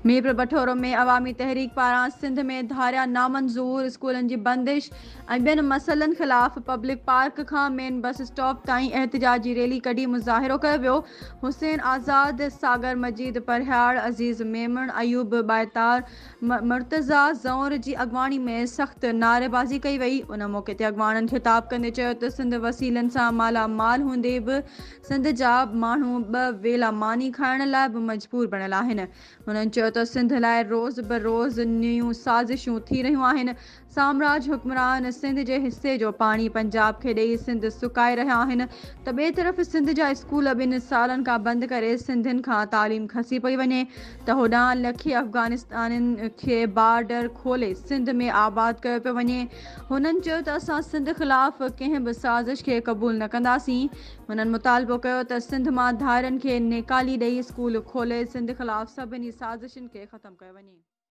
ميرپور بٺورو ۾ عوامي تحريڪ پاران سنڌ ۾ ڌاريا نامنظور، اسڪولن جي بندش ۽ ٻين مسئلن خلاف پبلڪ پارڪ کان مين بس اسٽاپ تائين احتجاجي ريلي ڪڍي مظاهرو ڪيو ويو. حسين آزاد، ساگر مجيد پرهياڙ، عزيز ميمڻ، ايوب ٻائيتار، مرتضيٰ زئور جي اڳواڻي ۾ سخت نعريبازي ڪئي وئي. ان موقعي تي اڳواڻن خطاب ڪندي چيو ته سنڌ وسيلن سان مالا مال هوندي به سنڌ جا ماڻهو ٻه ويلا ماني کائڻ لاء به مجبور بڻيل آهن. هنن چيو ته سنڌ لاء روز به روز نيون سازشون ٿي رهيون آهن، سامراج حڪمران سنڌ جي حصي جو پاڻي پنجاب کي ڏئي سنڌ سڪائي رهيا آهن ته ٻئي طرف سنڌ جا اسڪول ٻن سالن کان بند ڪري سنڌين کان تعليم کسي پئي وڃي ته هوڏانهن لکين افغانستانين کي بارڊر کولي سنڌ ۾ آباد ڪيو پيو وڃي. هنن چيو ته اسان سنڌ خلاف ڪنهن به سازش کي قبول نه ڪنداسين. هنن مطالبو ڪيو ته سنڌ مان ڌارين کي نيڪالي ڏئي اسڪول کولي سنڌ خلاف سڀني سازشن کي ختم ڪيو وڃي.